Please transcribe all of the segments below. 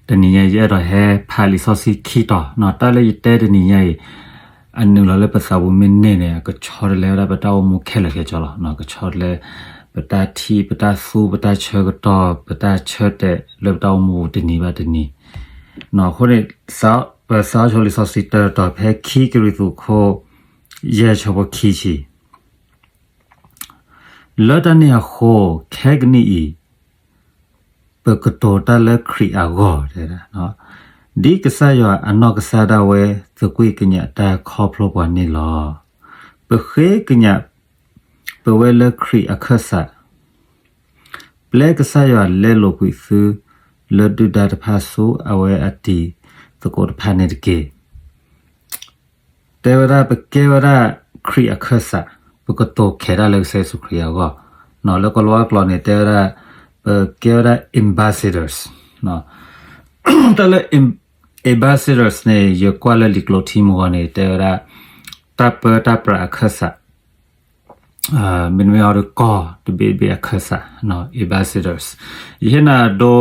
တနံၤညါအံၤ ယအဲၣ်ဒိးဟဲဖးလံာ်စီဆှံခံတီၤ, တၢ်လၢယတဲတနံၤညါအံၤ အနုာ်လီၤလၢပသးပူၤမ့ၢ်န့ၢ်န့ၣ် အကဆီတလဲဝဲဒၣ်ပတၢ်အိၣ်မူခဲလၢာ်ခဲဆ့လီၤ. ကဆီတလဲ ပတၢ်ထံၣ် ပတၢ်သူ ပတၢ်ဆၢကတီၢ် ပတၢ်ဆၢတဲာ်လၢပတၢ်အိၣ်မူပူၤတနံၤဘၣ်တနံၤ. အဃိန့ၣ် ပစးထီၣ်လံာ်စီဆှံတတီၤ ဖဲခံကရံၣ်သူး ခိၣ်ယဲၢ် ဆၢဖိခံဆံ လၢတၢ်န့ၣ်အဃိ ခဲကနံၣ်အံၤ ပကတိၤတၢ်လၢခရံာ်အဂီၢ်, ဒ်ကစၢ်ယွၤအနီၢ်ကစၢ်ဒၣ်ဝဲ သကွံာ်ကညးတၢ်ခီဖျိပှၤန့ၣ်လီၤ. ပဃ့ကညး ပဝဲလၢခရံာ်အခၢၣ်စး, ပျဲကစၢ်ယွၤလဲလိာ်ကွံာ်သု လၢဒုၣ်ဒါတဖၣ်ဆူအဝဲအတံၤသကိးတဖၣ်န့ၣ်တက့ၢ်. တဲဝဲဒၣ် ပကဲဝဲဒၣ်ခရံာ်အခၢၣ်စး, ပကတိၤခဲးတၢ်လၢကစၢ်ယ့ၣ်ၡူးခရံာ်အဂီၢ်, လၢကီၤလၤဝါကျိာ်န့ၣ် တဲဝဲဒၣ် ပကဲဝဲဒၣ် ambassadors. တၢ်လၢ ambassadors န့ၣ် ယကွၢ်လၢလံာ်ကျိာ်ထံမုၢ်ဂီၤန့ၣ် တဲဝဲဒၣ် တၢ်ပၢတၢ်ပြးအခၢၣ်စး မ့တမ့ၢ်အီၤဒီးကီၢ်တဘ့ၣ်တဘ့ၣ်အခၢၣ်စး, ambassadors. ယဟ့ၣ်နၤဒိ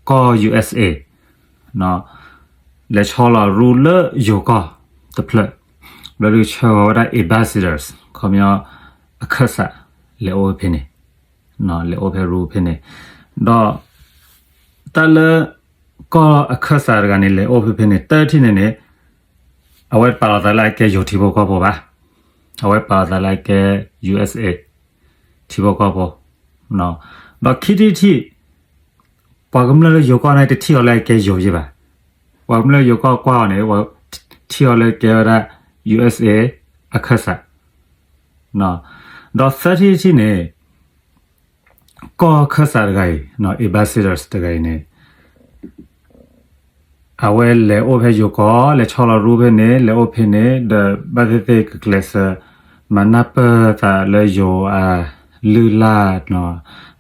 ကီၢ် ယူၣ်အ့းအ့း လဲၤဆီလီၤရူလၢယိၤကီၢ်တဖျၢၣ်, ဘျီဒုးဆှၢဝဲဒၣ် ambassadors ခီပညီ အခၢၣ်စး လဲၤအိၣ်ဖဲန့ၣ်, လဲၤအိၣ်ဖဲရူဖဲန့ၣ်, ဒီး တၢ်လၢ ကီၢ်အခၢၣ်စးတဂၤန့ၣ် လဲၤအိၣ်ဖဲဖဲန့ၣ် တၢ်ထံၣ်န့ၣ်န့ၣ် အဝဲတပာ်လီၤသးလၢအကဲယိၤထံဖိကီၢ်ဖိဘၣ်, အဝဲပာ်လီၤသးလၢအကဲ ယူၣ်အ့းအ့း ထံဖိကီၢ်ဖိ, ဒီးခံထံၣ်တထံၣ် ပှၤကမျၢၢ်လၢယိၤကီၢ်န့ၣ် တထံၣ်အီၤလၢအကဲယိၤယဲဘၣ်, ပှၤကမျၢၢ်ယိၤကီၢ်ကွၢ်အီၤန့ၣ် ထံၣ်အီၤလၢကဲဝဲဒၣ် ယူၣ်အ့းအ့း အခၢၣ်စး, ဒီးသၢထံၣ်တထံၣ်န့ၣ် ကီၢ်အခၢၣ်စးတဂၤအံၤ ambassadors တဂၤအံၤန့ၣ် အဝဲလဲၤအိၣ်ဖဲယိၤကီၢ် လဲၤဆီလီၤရူဖဲန့ၣ် လဲၤအိၣ်ဖဲန့ၣ် ဒီးဘၣ်သ့ၣ်သ့ၣ်ကကျဲးစၢး မၤနၢ်ပၢၢ်သးလၢယိၤအ လုၢ်လၢ်နီၤ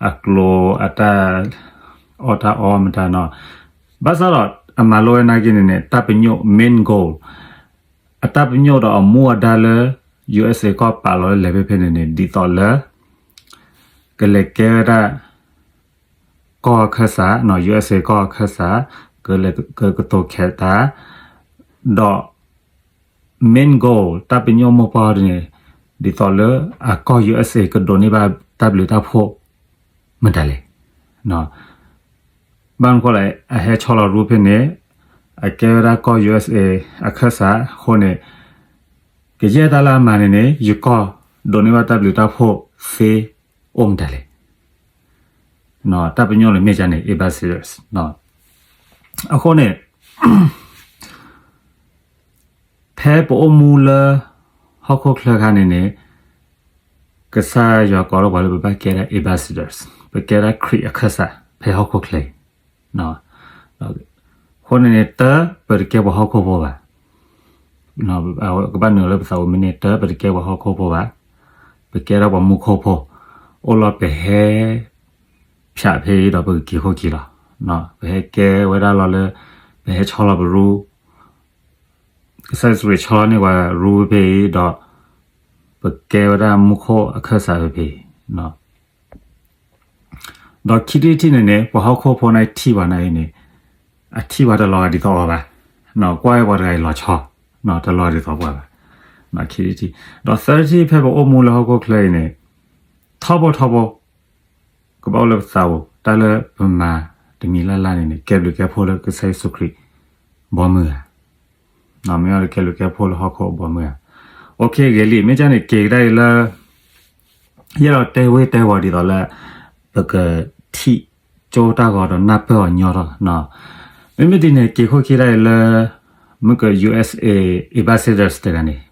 အကျိၤအတၢ် အီၣ်တၢ်အီမတၤနီၤ ဘၣ်ဆၣ်ဒီးအမၤလိဝဲနာ်က့န့ၣ်န့ၣ် တၢ်ပညိၣ် main goal အတၢ်ပညိၣ်ဒီးအမူအဒါလၢ ယူၣ်အ့းအ့း ကီၢ်ပာ်လီၤလၢလဲၤဖဲဖဲန့ၣ်န့ၣ် ဒ်သိးလၢ ကလဲၤကဲဝဲဒၣ် ကီၢ်အခၢၣ်စး ယူၣ်အ့းအ့း ကီၢ်အခၢၣ်စး ကလဲၤကကတိၤခဲးတၢ် ဒီး main goal တၢ်ပညိၣ်မိၢ်ပှၢ်န့ၣ် ဒ်သိးလၢအကီၢ် ယူၣ်အ့းအ့း ကဒိးန့ၢ်ဘၣ်တၢ်ဘျုးတၢ်ဖှိၣ် မတၤလဲၣ်. ဘၣ်မနုၤဃိလဲၣ် အဟဲဆီလီၤရူဖဲန့ၣ် အကဲဝဲဒၣ်ကီၢ် ယူၣ်အ့းအ့း အခၢၣ်စးအဃိန့ၣ် ကယဲၢ်တၢ်လၢအမၤန့ၣ်န့ၣ် ယကီၢ်ဒိးန့ၢ်ဘၣ်တၢ်ဘျုးတၢ်ဖှိၣ်သ့အိၣ်မတၤလဲၣ်. တၢ်ပညိၣ်လၢမ့ၢ်ကန့ၣ် ambassadors အဃိန့ၣ် ဖဲပအိၣ်မူလၢ ဟီၣ်ခိၣ်ချၢခါန့ၣ်န့ၣ် ကစၢ်ယွၤကိးထီၣ်ပှၤလၢပဘၣ်ကဲဒၣ် ambassadors ပကဲဒၣ်ခရံာ်အခၢၣ်စး ဖဲဟီၣ်ခိၣ်ချၢအံၤ အဃိန့ၣ်န့ၣ် တၢ ပတကဲပှၤဟီၣ်ခိၣ်ဖိဘၣ် ကဘၣ်နုာ်လၢပသးအိၣ်မ့ၢ်န့ၣ် တၢ ပတကဲပှၤဟီၣ်ခိၣ်ဖိဘၣ် ပကဲဒၣ်ပှၤမူခိၣ်ဖိ အိၣ်လီၤပဟဲ ဖၠးဖဲအံၤဒီးပကက့ၤခိၣ်ခံလီၤ. ပဟဲကဲဝဲဒၣ်လီၤလၢ ပဟဲဆီလီၤပရူ ကစၢ်ယ့ၣ်ၡူးခရံာ်ဆီလီၤန့ၢ်ပှၤရူဖဲအံၤဒီး ပကဲဝဲဒၣ်မူခိၣ်အခၢၣ်စးဖဲဖဲအံၤ ဒီးခံထံၣ်တထံၣ်န့ၣ်န့ၣ် ပှၤဟီၣ်ခိၣ်ဖိန့ၣ်ထံၣ်ပှၤန့ၣ်အံၤန့ၣ် အထံၣ်ပှၤတလီၤဂာ်ဒ်သိးအီၤဘၣ်. ကွၢ်ဝဲပှၤတဂၤအံၤလီၤဆီ တလီၤဂာ်ဒ်သိးပှၤဘၣ်. ခံထံၣ်တထံၣ် ဒီးသၢထံၣ်တထံၣ် ဖဲပအိၣ်မူလၢဟီၣ်ခိၣ်ချၢအံၤန့ၣ် ထီဘိထီဘိ ကဘၣ်အိၣ်လၢပသးပူၤ တၢ်လၢပမၤတမံၤလၢ်လၢ်န့ၣ်န့ၣ် ကဲဘျုးကဲဖှိၣ်လၢကစၢ်ယ့ၣ်ၡူးခရံာ် ဘီမုၢ်ဧါ. မ့ၢ်အီၤလၢကဲဘျုးကဲဖှိၣ်လၢဟီၣ်ခိၣ်ဘီမုၢ်ဧါ. အိၣ်ခ့ဂ့ၤလံ မ့ၢ်ကန့ၣ် က့ၤကဒါအံၤလၢ ယအဲၣ်ဒိးတဲဝ့ၢ်တဲဝီၤဒ်သိးလၢ ပကထံၣ်ကၠိတၢ်ဂီၤဒီးနၢ်ပၢၢ်အီၤညီထီၣ်. မ့မ့ၢ်ဒ်န့ၣ် က့ၤခိၣ်ခံဒၣ်အံၤလၢ မုၢ်က ယူၣ်အ့းအ့း ambassadors တဂၤန့ၣ်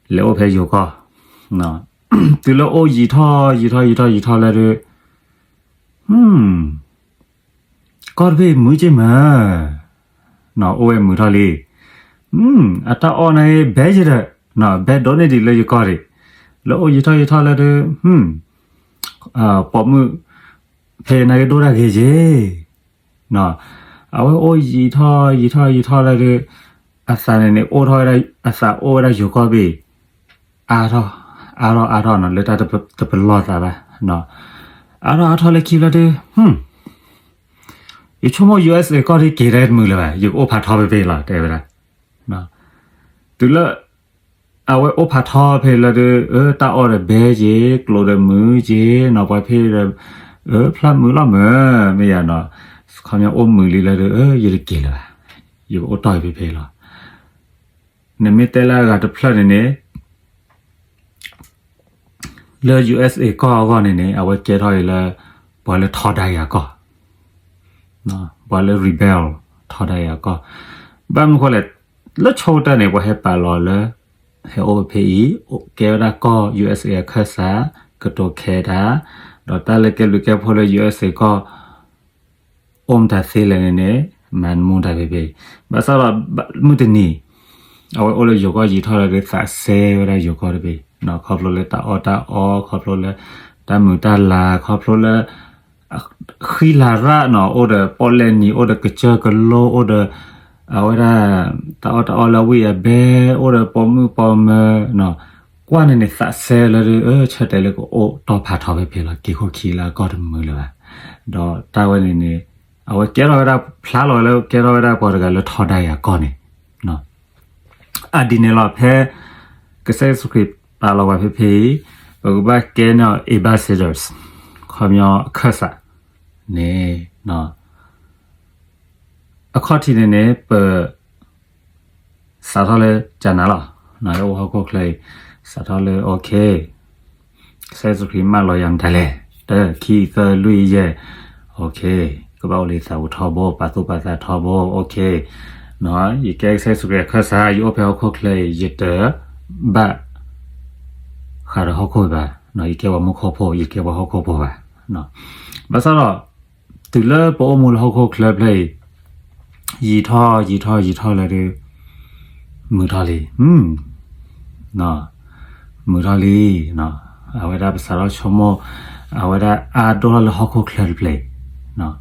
လဲၤအိၣ်ဖဲယိၤကီၢ် တုၤလၢအိၣ်ယံာ်ထီၣ်ယံာ်ထီၣ်ယံာ်ထီၣ်ယံာ်ထီၣ်လၢဒုး ကီၢ်တဘ့ၣ်မုာ်က့မး, အိၣ်ဝဲမုာ်ထီၣ်လံ, အတၢ်အီၣ်န့ၣ်ဘဲယံၤဒီး, ဘဲဒိးန့ၢ်ဒံးလၢယကီၢ်ဒံး, လၢအိၣ်ယံာ်ထီၣ်ယံာ်ထီၣ်လၢဒုး, ပိာ်မုၣ်ဖဲန့ၣ်က့ၤဒိၣ်တၢ်ဂ့ၤက့ၤ, အဝဲအိၣ်ယံာ်ထီၣ်ယံာ်ထီၣ်ယံာ်ထီၣ်လၢဒုး, အသးန့ၣ်န့ၣ် အိၣ်ထီၣ်ဝဲဒၣ် အသးအိၣ်ဝဲဒၣ်ယိၤကီၢ်ဘ့ၣ်, အါထီၣ်, အါထီၣ်အါထီၣ်နီၤ လၢတၢ်တပလီၢ်သးဘၣ်, အါထီၣ်အါထီၣ်လၢခံဖျၢၣ်ဒုး, ယဆိကမိၣ် ယူအက်စ်အေ ကီၢ်ဒ်က့ၤတၢ်တမုာ်လၢၤဘၣ်, ယကအိၣ်ဖးထီဖဲဖဲလီၤ တဲဝဲဒၣ်. တုၤလၢ အဝဲအိၣ်ဖးထီဖဲလၢဒုး တၢ်အီၣ်ဒီးဘဲက့ၤ ကျိဒီးမုာ်က့ၤနီၤ ပှၤဖဲဒီး ဖျါမုာ်လီၤမုာ် မ့ၢ်ယၤနီၤ, ခီပညီအိၣ်မုာ်လံလၢဒုး ယတက့ၤလၢၤဘၣ်, ယကအိၣ်တီၢ်ဖဲဖဲလီၤ. နမ့ၢ်တဲလၢအဂၤတဖျၢၣ်န့ၣ်န့ၣ် လၢ ယူအက်စ်အေ ကီၢ်အဂီၢ်န့ၣ်န့ၣ် အဝဲကဲထီၣ်အံၤလၢ ပှၤလၢထီဒါယၤကီၢ်, ပှၤလၢ rebel ထီဒါယၤကီၢ်. ဘၣ်မနုၤဃိလဲၣ်, လၢဆိကတၢၢ်န့ၣ် ပှၤဟဲပာ်လီၤလၢ ဟဲအိၣ်ဖဲအံၤ ကဲဝဲဒၣ်ကီၢ် ယူအက်စ်အေ အခၢၣ်စး ကတိၤခဲတၢ်, ဒီးတၢ်လၢကဲဘျုးကဲဖှိၣ်လၢ ယူအက်စ်အေ ကီၢ် အိၣ်မတၤသ့လဲၣ်န့ၣ်န့ၣ် မၤနမူတၢ်ဖဲဖဲအံၤ. ဘၣ်ဆၣ်ဒီး မုၢ်တနံၤ အဝဲအိၣ်လၢယိၤကီၢ်ယံာ်ထီၣ်လၢဒုးသးစဲဝဲဒၣ်ယိၤကီၢ်တဘ့ၣ်, ခီဖျိလၢတၢ်အီၣ်တၢ်အီ, ခီဖျိလၢ တၢ်မုာ်တၢ်လၤ, ခီဖျိလၢ ဃံလၤရၣ်နီၤ အိၣ်ဒီးပီၣ်လဲၣ်နံၤ, အိၣ်ဒီးကစၢၢ်ကလိ, အိၣ်ဒီး အဝဲဒၣ် တၢ်အီၣ်တၢ်အီလၢအဝံၣ်အဘဲ, အိၣ်ဒီးပိာ်မုၣ်ပိာ်မၢၤနီၤ, ကွၢ်န့ၣ်န့ၣ် သးစဲလၢဒုး ဆၢတဲာ်လၢကအိၣ်တီၢ်ဖးထီဖဲဖဲလီၤ, က့ၤခိၣ်ခံလၢအကီၢ်တမုာ်လၢၤဘၣ်. ဒီးတၢ်ဝဲန့ၣ်န့ၣ် အဝဲကဲထီၣ်ဝဲဒၣ် ဖျါလီၤဝဲလၢကဲထီၣ်ဝဲဒၣ်ပှၤတဂၤလၢထီဒါယၤကီၢ်န့ၣ် အဒ်န့ၣ်လီၤ. ဖဲကစၢ်ယ့ၣ်ၡူးခရံာ်ပာ်လီၤဝဲဖဲဖဲအံၤ ပကဘၣ်ကဲန့ၢ် ambassadors ခီပညီအခၢၣ်စးန့ၣ် အခီၣ်ထံးန့ၣ်န့ၣ် ပ စးထီၣ်လၢကနၤလီၤ, အိၣ်ဟီၣ်ခိၣ်ချၢအံၤ စးထီၣ်လၢ okay ကစၢ်ယ့ၣ်ၡူးခရံာ်မၢလီၤယၤမတၤလဲၣ်, တၢ ခံ သၢ လွံၢ် ယဲၢ်, okay ကဘၣ်အိၣ်လၢသးပူၤထီဘိ ပာ်သူၣ်ပာ်သးထီဘိ okay ယကဲကစၢ်ယ့ၣ်ၡူးခရံာ်အခၢၣ်စး ယအိၣ်ဖဲဟီၣ်ခိၣ်ချၢအံၤ ယတဘၣ်ဃးဒီးဟီၣ်ခိၣ်ဘၣ်, ယကဲပှၤမူခိၣ်ဖိ ယကဲပှၤဟီၣ်ခိၣ်ဖိဘၣ်. ဘၣ်ဆၣ်ဒီး တုၤလၢပအိၣ်မူလၢဟီၣ်ခိၣ်ချၢဖျၢၣ်အံၤ ယံာ်ထီၣ်ယံာ်ထီၣ်ယံာ်ထီၣ်လၢဒုး မုာ်ထီၣ်လံ, မုာ်ထီၣ်လံ, အဝဲဒၣ်ပစးထီၣ်ဆိကမိၣ် အဝဲဒၣ်အါဒိၣ်ထီၣ်လၢဟီၣ်ခိၣ်ချၢတဖျၢၣ်အံ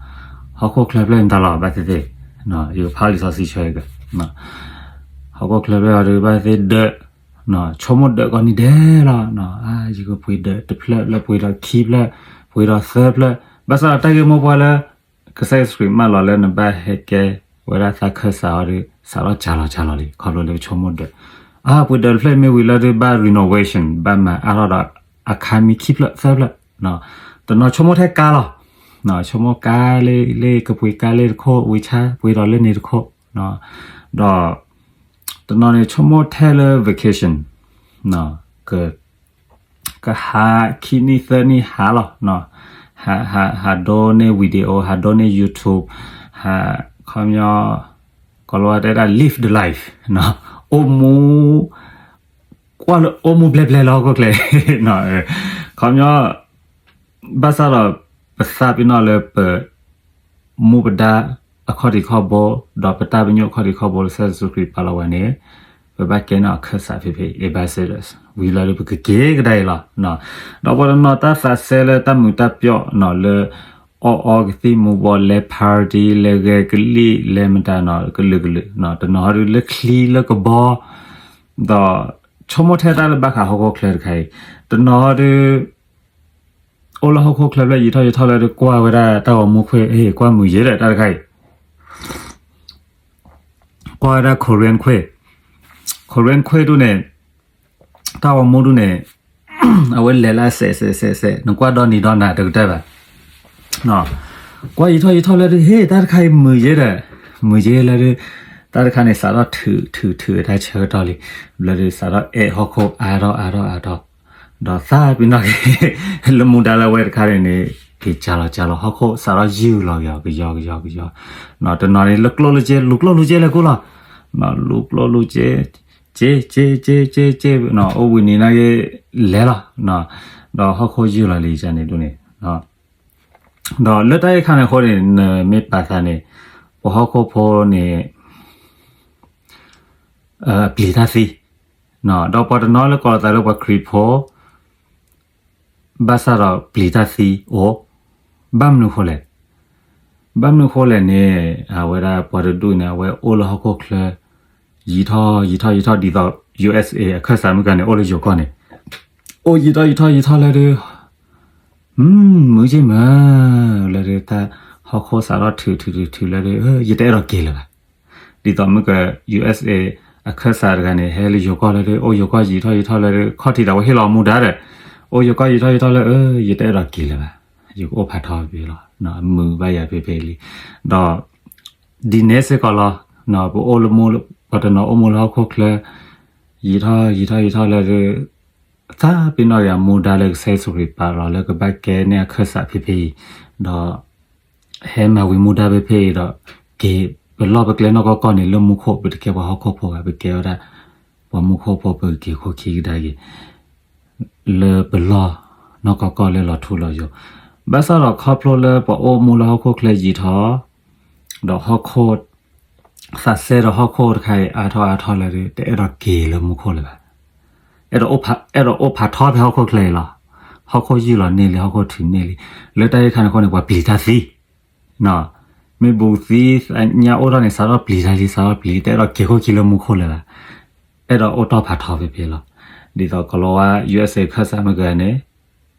ၤ, ဟီၣ်ခိၣ်ချၢဖျၢၣ်န့ၣ်တၢ်လီၤဘၣ်သ့ၣ်သ့ၣ်, ယကဖးလံာ်စီဆှံဆၢအံၤက ဟီၣ်ခိၣ်ချၢဖျၢၣ်အံၤဒုးဘၣ်သ့ၣ်ဒၢး, ဆိကမိၣ်ဒၢးကိးနံၤဒဲးလီၤ, ယကပှ့ၤဒၢးတဖျၢၣ်လၢပှ့ၤဒီးခံဖျၢၣ်, ပှ့ၤဒီးသၢဖျၢၣ်, ဘၣ်ဆၣ်ဒီးတၢ်ဂ့ၢ်မိၢ်ပှၢ်လၢ ကစၢ်ယ့ၣ်ၡူးခရံာ်မၢလီၤလၢနဘၣ်ဟဲကဲဝဲဒၣ်သးခၢၣ်စးအီၤဒီး စးထီၣ်ကၢ်လီၤကၢ်လီၤလံ ခီဖျိလၢပဆိကမိၣ်ဒၢး, အါ ပှ့ၤဒၢးတဖျၢၣ်မ့ၢ်ဝံၤလၢဒုးဘၣ် renovation ဘၣ်မၤအါထီၣ်ဒီးအခါမံခံဖျၢၣ်သၢဖျၢၣ်, တနီၤဆိကမိၣ်ထဲကါလီၤ, ဆိကမိၣ်ကါလၢ လၢကပှ့ၤကါလၢတခိၣ် ဝံၤဆါ ပှ့ၤဒီးလၢန့ၣ်တခိၣ်, ဒီး တနီၤန့ၣ်ဆိကမိၣ်ထဲလၢ vacation က ကဟးခံနံၣ်သၢနံၣ်ဟးလီၤ, ဟးဒိန့ၢ် video ဟးဒိန့ၢ် YouTube ဟး ခီပညီ ကိးလီၤဝဲတဲဒၣ် live the life အိၣ်မူ ကွၢ်လၢအိၣ်မူဘျဲၣ်ဘျဲၣ်လၢဟီၣ်ခိၣ်ချၢ ခီပညီ ဘၣ်ဆၣ်ဒီး ပသးပ့ၤနီၣ်လၢပ မူပဒါအခီၣ်ထံးခီၣ်ဘိ ဒီးပတၢ်ပညိၣ်အခီၣ်ထံးခီၣ်ဘိလၢကစၢ်ယ့ၣ်ၡူးခရံာ်ပာ်လီၤဝဲန့ၣ် ပဘၣ်ကဲန့ၢ်အခၢၣ်စးဖဲဖဲ ambassadors ဝံၤလီၤဒီးပကက့ၤကဒါအံၤလီၤ. ဒီးပှၤတနီၤတၢ်သးစဲလၢတၢ်မုာ်တၢ်ပျီၣ်နီၤ လၢအီၣ်အီကသံၣ်မူၤဘှီး လဲၤ party လဲၤဂဲၤကလံၣ် လဲၤမတၤနီၤ ကလုာ်ကလုာ်နီၤ တနီၤဟီဒုးလၢချံလၢကဘီ ဒီးဆိကမိၣ်ထဲတၢ်လၢဘၣ်ဃးဟီၣ်ခိၣ်ချၢတခါအံၤ တနီၤဟီဒုး အိၣ်လၢဟီၣ်ခိၣ်ချၢဖျၢၣ်ယံာ်ထီၣ်ယံာ်ထီၣ်လၢဒုးကွၢ်ဝဲဒၣ်တၢ်ဂီၤမူခွ့ ဟ့ၣ် ကွၢ်မုာ်ယဲဒီးတၢ်တခါအံၤ ကွၢ်ဝဲဒၣ် Korean ခွ့ Korean ခွ့ဒုးန့ၣ် တၢ်ဂီၤမူဒုးန့ၣ် အဝဲလဲၤလၢအစဲးစဲးစဲးစဲး နကွၢ်ဒီနံၤဒီနၤတကတၢၢ်ဘၣ် ကွၢ်ယံာ်ထီၣ်ယံာ်ထီၣ်လၢဒုး ဟ့ၣ် တၢ်တခါအံၤမုာ်ယဲဒီး မုာ်ယဲလၢဒုး တၢ်တခါန့ၣ် စးထီၣ်ထုးထုးထုးတၢ်ဆၢကတီၢ်လံ ဘျီဒုး စးထီၣ်အဲၣ်ဟီၣ်ခိၣ်အါထီၣ်အါထီၣ်အါထီၣ် ဒီးသးပ့ၤနီၣ်က့ၤ လၢမူဒါလၢအဝဲတခါန့ၣ်န့ၣ် က့ၤကၢ်လီၤကၢ်လီၤ ဟီၣ်ခိၣ်စးထီၣ်ယုၢ်လီၤက့ၤအီၤ ကယီကယီကယီ တနီၤန့ၣ် လူၤကျိၣ်လူၤစ့ လူၤကျိၣ်လူၤစ့လဲၤကူလီၤ လူၤကျိၣ်လူၤစ့ စ့ စ့ စ့ စ့ စ့ အိၣ်ဝံၤနံၤနာ်က့ လဲၤလီၤ ဒီးဟီၣ်ခိၣ်ယုၢ်လီၤလံန့ၣ်ဒုးန့ၣ် ဒီးလၢတၢ်အံၤခါန့ၣ်အဃိန့ၣ် နမ့ၢ်ပာ်သးန့ၣ် ပှၤဟီၣ်ခိၣ်ဖိန့ၣ် ပျံၤတၢ်သံ ဒီးပှၤတနီၤလၢကိးသးလၢပှၤခရံာ်ဖိ ဘၣ်ဆၣ်ဒီးပျံၤတၢ်သံအိၣ် ဘၣ်မနုၤဃိလဲၣ် ဘၣ်မနုၤဃိလဲၣ်န့ၣ် အဝဲဒၣ်ပှၤတဒူၣ်န့ၣ် အဝဲအိၣ်လၢဟီၣ်ခိၣ်ချၢ ယံာ်ထီၣ် ယံာ်ထီၣ် ယံာ်ထီၣ် ဒ်သိး ယူအက်စ်အေ အခၢၣ်စးမုၢ်ကါန့ၣ် အိၣ်လၢယိၤကီၢ်န့ၣ် အိၣ်ယံာ်ထီၣ် ယံာ်ထီၣ် ယံာ်ထီၣ်လၢဒုး မုာ်က့မး လၢဒုးတၢ် ဟီၣ်ခိၣ်စးထီၣ်ထုးထုးထုးထုးလၢဒုး ယတအဲၣ်ဒိးက့ၤလၢၤဘၣ်. ဒ်သိးမုၢ်က ယူၣ်အ့းအ့း အခၢၣ်စးတဂၤန့ၣ် ဟဲလၢယိၤကီၢ်လၢဒုး အိၣ်ယိၤကီၢ်ယံာ်ထီၣ်ယံာ်ထီၣ်လၢဒုး ခီၣ်ထံးတၢ်ဝဲဟ့ၣ်လီၤမူဒါဒီး အိၣ်ယိၤကီၢ်ယံာ်ထီၣ်ယံာ်ထီၣ်လၢ ယတအဲၣ်ဒိးက့ၤလၢၤဘၣ်. ယကအိၣ်ဖးထီဖဲဖဲလီၤ. မုာ်ဘၣ်ယၤဖဲဖဲလံ. ဒီး ဒ်န့ၣ်စ့ၢ်ကီးလီၤ. ပအိၣ်လၢမူ ပှၤတနီၤအိၣ်မူလၢဟီၣ်ခိၣ်ချၢ ယံာ်ထီၣ်ယံာ်ထီၣ်ယံာ်ထီၣ်လၢဒုး သးပ့ၤနီၣ်က့ၤအမူဒါလၢကစၢ်ယ့ၣ်ၡူးခရံာ်ပာ်လီၤလၢကဘၣ်ကဲန့ၢ်အခၢၣ်စးဖဲဖဲအံၤ, ဒီး ဟဲမၤဝံၤမူဒါဖဲဖဲအံၤဒီး က့ၤပလီၢ်ပကျဲနီၢ်ကီၢ်ကီၢ်န့ၣ် လၢမူခိၣ် ပတကဲပှၤဟီၣ်ခိၣ်ဖိဘၣ် ပကဲဝဲဒၣ် ပှၤမူခိၣ်ဖိ ပကက့ၤခိၣ်ခံကဒါက့ၤ လၢပလီၢ်နီၢ်ကီၢ်ကီၢ်လၢလီၤထူလီၤယိာ်, ဘၣ်ဆၣ်ဒီးခီဖျိလၢပှၤအိၣ်မူလၢဟီၣ်ခိၣ်ချၢယံာ်ထီၣ် ဒီးဟီၣ်ခိၣ် သးစဲဒီးဟီၣ်ခိၣ်တခါအံၤအါထီၣ်အါထီၣ်လၢဒုး တအဲၣ်ဒိးက့ၤလၢမူခိၣ်လၢၤဘၣ်. အဲၣ်ဒိးအိၣ်ဖးထီဖဲဟီၣ်ခိၣ်ချၢအံၤလီၤ. ဟီၣ်ခိၣ်ယုၢ်လီၤန့ၢ်လံ ဟီၣ်ခိၣ်ထုးန့ၢ်လံ. လၢတၢ်ဂ့ၢ်ခါန့ၣ်အဃိန့ၣ် ပှၤပျံၤတၢ်သံ မ့ၢ်ဘူးသံသညါအိၣ်ထီၣ်န့ၣ် စးထီၣ်ပျံၤတၢ်လံ စးထီၣ်ပျံၤ တအဲၣ်ဒိးက့ၤခိၣ်ခံလၢမူခိၣ်လၢၤဘၣ်. အဲၣ်ဒိးအိၣ်တီၢ်ဖးထီဖဲဖဲလီၤ. ဒ်သိးကလီၤဝါ ယူၣ်အ့းအ့း အခၢၣ်စးမုၢ်ကန့ၣ်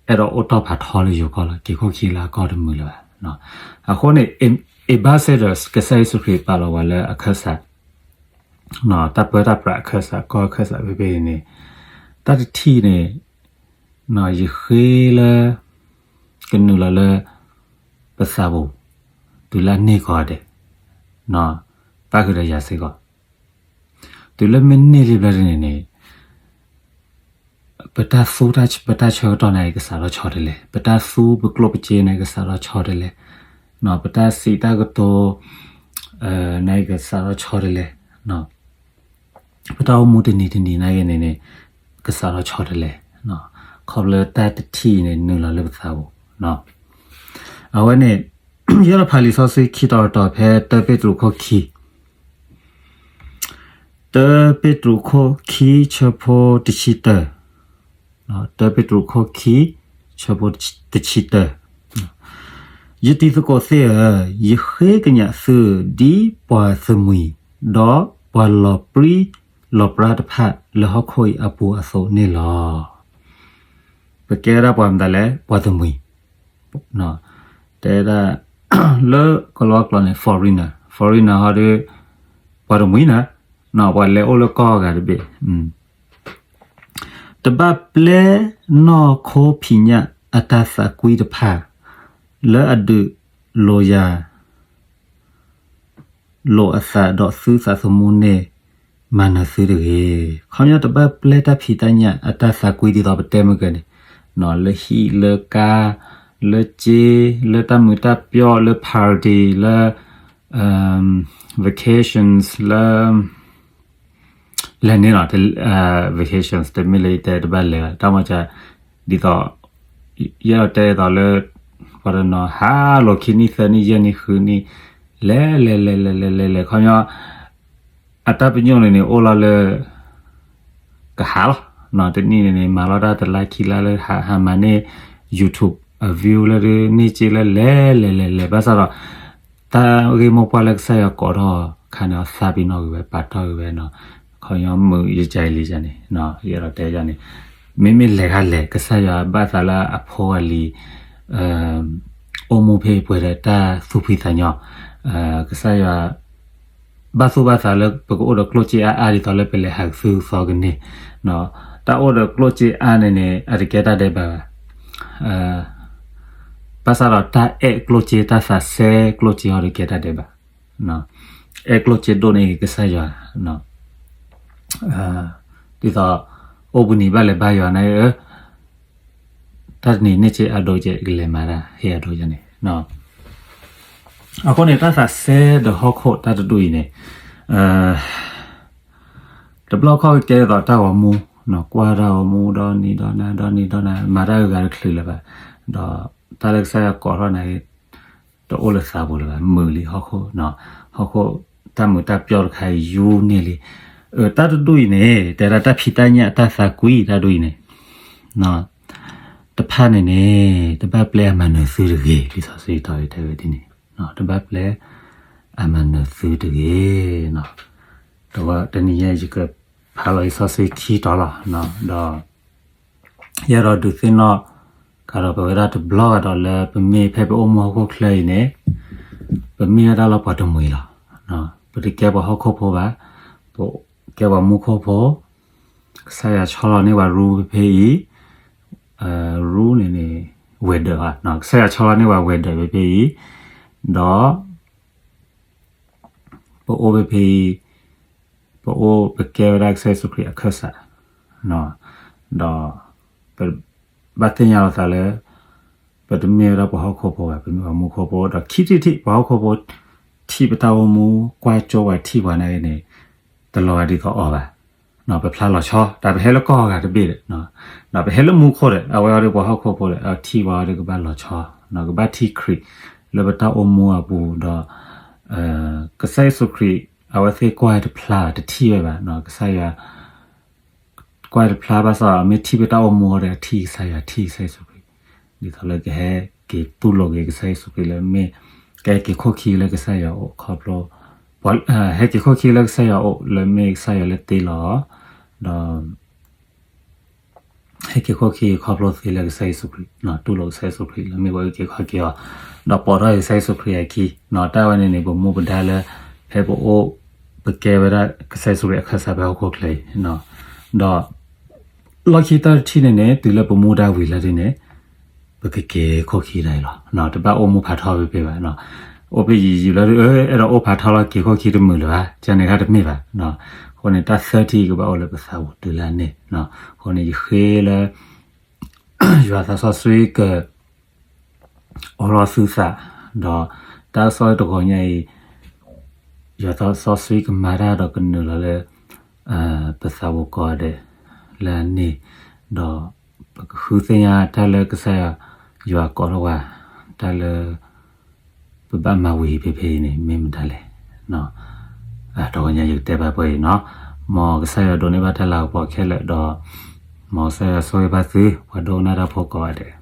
အဲၣ်ဒိးအိၣ်တီၢ်ဖးထီလၢယိၤကီၢ်လီၤ. က့ၤခိၣ်ခံလၢအကီၢ်တမုာ်လၢၤဘၣ်. အဃိန့ၣ် ambassadors ကစၢ်ယ့ၣ်ၡူးခရံာ်ပာ်လီၤပှၤလၢအခၢၣ်စး တၢ်ပၢတၢ်ပြးအခၢၣ်စး ကီၢ်အခၢၣ်စးဖဲဖဲအံၤန့ၣ် တၢ်တထံၣ်န့ၣ် ယဃ့လၢ ကနုာ်လီၤလၢ ပသးပူၤ တုၤလၢအန့ၢ်ကိးဂၤဒဲး ပၣ်ဃုာ်ဒီးယၤစ့ၢ်ကီး တုၤလၢမ့ၢ်န့ၢ်လံဘျီဒ်န့ၣ်န့ၣ် ပတၢ်သူတၢ်ဆၢကတီၢ်န့ၣ် ကစးထီၣ်ဆီတလဲ, ပတၢ်သူပကျိၣ်ပစ့န့ၣ် ကစးထီၣ်ဆီတလဲ, ပတၢ်စံးတၢ်ကတိၤ န့ၣ်ကစးထီၣ်ဆီတလဲ, ပတၢ်အိၣ်မူတနံၤတနံၤန့ၣ်ဂ့ၤန့ၣ်န့ၣ် ကစးထီၣ်ဆီတလဲ, ခီဖျိတၢ်တထံၣ်အံၤန့ၣ် နုာ်လီၤလၢပသးပူၤ, အဝဲန့ၣ် ယအဲၣ်ဒိးဖးလံာ်စီဆှံခံတီၤတတီၤဖဲ တၢပ့းတရူးခိၣ်ခံ တၢပ့းတရူးခိၣ်ခံဆၢဖိတဆံတၢ, တၢပ့းတရူးခိၣ်ခံ ဆၢဖိတဆံတၢ, ယတံၤသကိးသ့ၣ်ဧၢ, ယဃ့ကညးသုဒ်ပှၤသမံၤ, ဒီးပှၤလီၤပြံလီၤပြါတဖၣ်လၢဟီၣ်ခိၣ်အံၤအပူၤအသိးန့ၣ်လီၤ. ပကဲဒၣ်ပှၤမတၤလဲၣ်, ပှၤသမံၤ, တဲဒၣ် လၢကလီကလီန့ၣ် foreigner, foreigner ဟီဒီး ပှၤတမှံၤနၤ, ပှၤလဲၤအိၣ်လၢကီၢ်ဂၤတဘ့ၣ်, တဘၣ်ပျဲနီၢ်ခိဖံးညၣ်အတၢ်သးကွံတဖၣ် လၢအဒုးလိာ်ယၤ လိာ်အသးဒီးသုသးသမူန့ၣ် မၤနၢၤသုတဂ့ၤ. ခီပညီတဘၣ်ပျဲတၢ်ဖံးတၢ်ညၣ်အတၢ်သးကွံဒ်သိးပတဲမုၢ်ကန့ၣ်, လၢဟံၣ်လၢကါ လၢစ့ လၢတၢ်မုာ်တၢ်ပျီၢ် လၢ party လၢ vacations လၢ လဲၤန့ၣ်လီၤ, vacations တမ့ၢ်လၢယတဲတဘၣ်လဲၤဘၣ်, တၢ်မၤစၢၤ ဒ်သိး ယအဲၣ်ဒိးတဲဒ်သိးလၢ ပှၤတနီၤဟးလိာ်ခံနံၣ်သၢနံၣ်ယဲၢ်နံၣ်ဃုနံၣ် လဲၤလဲၤလဲၤလဲၤလဲၤလဲၤလဲၤ ခီပညီ အတၢ်ပညိၣ်န့ၣ်န့ၣ် အိၣ်လီၤလၢ ကဟးလီၤ, တနံၣ်န့ၣ်န့ၣ် မၤလီၤတၢ်တလါခံလါလၢဟးဟးမၤန့ၢ် YouTube အ view လၢဒုးန့ၢ်စ့လၢလဲၤလဲၤလဲၤလဲၤ ဘၣ်ဆၣ်ဒီး တၢ်ဂ့ၢ်မိၢ်ပှၢ်လၢကစၢ်ယွၤကိးထီၣ်ခါန့ၣ် အသးပ့ၤနီၣ်ဂ့ၤဝဲ ပာ်တီၢ်ဂ့ၤဝဲနီၤ, ခီပညီမုာ်ယကၢ်အံၤလံယၤန့ၣ် ယအဲၣ်ဒိးတဲယၤန့ၣ် မ့မ့ၢ်လဲၤခါလဲၤ ကစၢ်ယွၤဘၣ်သးလၢအဖိအလံၤ အိၣ်မူဖဲအံၤပှဲၤဒီးတၢ်သူၣ်ဖှံသးညီ, ကစၢ်ယွၤ ဘၣ်သူၣ်ဘၣ်သးလၢပကအိၣ်ဒီးကျိၣ်စ့အါအါဒ်သိးလၢပလဲၤဟးကသုသီကန့ၢ်, တၢ်အိၣ်ဒီးကျိၣ်စ့အါန့ၣ်န့ၣ် အတကဲတၢ်ဒဲးဘးဘၣ်, ဘၣ်ဆၣ်ဒီးတၢ်အဲၣ်ကျိၣ်စ့ တၢ်သးစဲကျိၣ်စ့ဟီဒီးကဲတၢ်ဒဲးဘး, အဲၣ်ကျိၣ်စ့ဒိၣ်န့ၢ်ကစၢ်ယွၤ ဒ်သိး အိၣ်ဘှံးနံၤဘၣ်လဲၤဘါယွၤန့ၣ်ဧၢ, တၢ်တနံၤန့ၢ်စ့အဒိကဲး ကလဲၤမၤတၢ်ဟ့ၣ်အဒိယၤန့ၣ်, အဃိန့ၣ် တၢ်သးစဲဒီးဟီၣ်ခိၣ်တၢ်တဒူၣ်အံၤန့ၣ် တဘျီခီၣ်ကကဲဒ်သိးတၢ်ဂီၤမူ, ကွၢ်တၢ်ဂီၤမူဒီနံၤဒီနၤ ဒီနံၤဒီနၤ မၤတၢ်ဂ့ၤဂၤတချုးလၢၤဘၣ်, ဒီးတၢ်လၢကစၢ်ယွၤကိးထီၣ်န့ၣ် တအိၣ်လၢသးပူၤလၢၤဘၣ်, မုာ်လံဟီၣ်ခိၣ်, ဟီၣ်ခိၣ်တၢ်မုာ်တၢ်ပျီၢ်တခါအံၤယူန့ၢ်လံ, တၢ်တဒူၣ်အံၤန့ၣ် တဲဒၣ်တၢ်ဖံးတၢ်ညၣ်တၢ်သးကွံတၢ်ဒူၣ်အံၤန့ၣ် တဖၣ်န့ၣ်န့ၣ် တဘၣ်ပျဲအမၤနၢၤသုတဂ့ၤ, လံာ်စီဆှံတဲဝဲဒ်န့ၣ်, တဘၣ်ပျဲအမၤနၢၤသုတဂ့ၤ, တနံၤညါယကဖးလီၤလံာ်စီဆှံခံတီၤလီၤ, ဒီး ယအဲၣ်ဒိးဒုးသ့ၣ်နီၣ်ကဒီးပဝဲဒၣ်တဘျီကဒီးလၢပမ့ၢ်ဖဲပအိၣ်မူဟီၣ်ခိၣ်ချၢအံၤန့ၣ်, ပမ့ၢ်ဝဲဒၣ်လၢပှၤတမှံၤလီၤ. ပတကဲပှၤဟီၣ်ခိၣ်ဖိဘၣ်, ပကဲပှၤမူခိၣ်ဖိ, ကစၢ်ယွၤဆီလီၤန့ၢ်ပှၤရူဖဲဖဲအံၤ, ရူန့ၣ်န့ၣ် ဝဲၤဒၢးဘၣ်, ကစၢ်ယွၤဆီလီၤန့ၢ်ပှၤဝဲၤဒၢးဖဲဖဲအံၤ, ဒီး ပအိၣ်ဖဲဖဲအံၤ, ပအိၣ်ပကဲဝဲဒၣ်ကစၢ်ယ့ၣ်ၡူးခရံာ်အခၢၣ်စး, ဒီး ပဘၣ်သ့ၣ်ညါလီၤသးလၢ ပတမ့ၢ်ဝဲဒၣ်ပှၤဟီၣ်ခိၣ်ဖိဘၣ်, ပမ့ၢ်ပှၤမူခိၣ်ဖိ, ဒီးခံထံၣ်ထံၣ် ပှၤဟီၣ်ခိၣ်ဖိ ထံၣ်ပတၢ်အိၣ်မူ ကွၢ်ကၠိပှၤထံၣ်ပှၤနာ်က့န့ၣ် တလီၤဂာ်ဒ်သိးအီၤဘၣ်. ပဖျါလီၤဆီ, တၢ်ပဟဲလၢကီၢ်ဂၤတဘ့ၣ်ဒီး, ဒီးပဟဲလၢမူခိၣ်ဒီး အဝဲအံၤဒီးပှၤဟီၣ်ခိၣ်ဖိဒီး ထံၣ်ပှၤအံၤဒီးကဘၣ်လီၤဆီ, ကဘၣ်ထံၣ်ခရံာ်လၢပတၢ်အိၣ်မူအပူၤဒီး ကစၢ်ယ့ၣ်ၡူးခရံာ် အဝဲသ့ၣ်ကွၢ်တဖျါ တထံၣ်ဝဲဘၣ်, ကစၢ်ယွၤ ကွၢ်တဖျါဘၣ်ဆၣ် မ့ၢ်ထံၣ်ပတၢ်အိၣ်မူဒီး ထံၣ်ကစၢ်ယွၤ ထံၣ်ကစၢ်ယ့ၣ်ၡူးခရံာ်, ဒ်သိးလၢကဟဲက့ၤတူၢ်လိာ်က့ၤကစၢ်ယ့ၣ်ၡူးခရံာ်လၢမ့ၢ် ကဟဲက့ၤခိၣ်ခံလၢကစၢ်ယွၤအိၣ်ခီဖျိ, ဟဲက့ၤခိၣ်ခံလၢကစၢ်ယွၤအိၣ်လၢမ့ၢ်ကစၢ်ယွၤလၢတ့လီၤ, ဒီး ဟဲက့ၤခိၣ်ခံခီဖျိသ့လၢကစၢ်ယ့ၣ်ၡူးခရံာ်, တူၢ်လိာ်ကစၢ်ယ့ၣ်ၡူးခရံာ်လၢမ့ၢ်ပှၤအုၣ်က့ၤခီၣ်က့ၤအီၤ, ဒီးပိာ်ထီၣ်က့ၤကစၢ်ယ့ၣ်ၡူးခရံာ်အခံ, တၢ်ဝဲန့ၣ်န့ၣ် ပမူပဒါလၢ ဖဲပအိၣ် ပကဲဝဲဒၣ်ကစၢ်ယ့ၣ်ၡူးခရံာ်အခၢၣ်စးဖဲဟီၣ်ခိၣ်ချၢအံၤ, ဒီး လီၢ်ခံတၢ်တထံၣ်န့ၣ်န့ၣ် တုၤလၢပမူဒါဝံၤလၢဒ်န့ၣ် ပကက့ၤခိၣ်ခံဒၣ်အံၤလီၤ. တဘၣ်အိၣ်မူဖးထီဖဲဖဲဘၣ်, အိၣ်ဖဲယံာ်ယံာ်လီၤဒီး အဲၣ်ဒိးအိၣ်ဖးထီလီၤ က့ၤခိၣ်ခံတမုာ်လၢၤဘၣ်, ကန့ၣ်ခါတမ့ၢ်ဘၣ်. အဃိန့ၣ် တၢ်သၢထံၣ်ကဘၣ်အိၣ်လၢပသးပူၤတုၤလၢအန့ၣ်, အဃိန့ၣ် ယဃ့လၢ ယွၤသးစီဆှံက အိၣ်လီၤသုသး, ဒီးတၢ်ကစီၣ်တဂီၤညါအံၤ ယွၤသးစီဆှံကမၤတၢ်ဒီးကနုာ်လီၤလၢ ပသးပူၤကိးဂၤဒဲးလၢအန့ၣ်, ဒီးပကဃုသ့ၣ်ညါတၢ်လၢကစၢ်ယွၤ ယွၤကိးထီၣ်ပှၤ, တၢ်လၢ ပဘၣ်မၤဝံၤဖဲဖဲအံၤန့ၣ် မ့ၢ်မတၤလဲၣ်. တဂီၤညါယကတဲဘၣ်ပှဲၤအံၤနီၤ, မ်ကစၢ်ယွၤဒိးန့ၢ်ဘၣ်တၢ်လၤကပီၤခဲလၢာ်ဒီး မ်ကစၢ်ယွၤဆိၣ်ဂ့ၤဘၣ်သု ပှၤဒိကနၣ်တၢ်ဖိကိးဂၤဒဲး.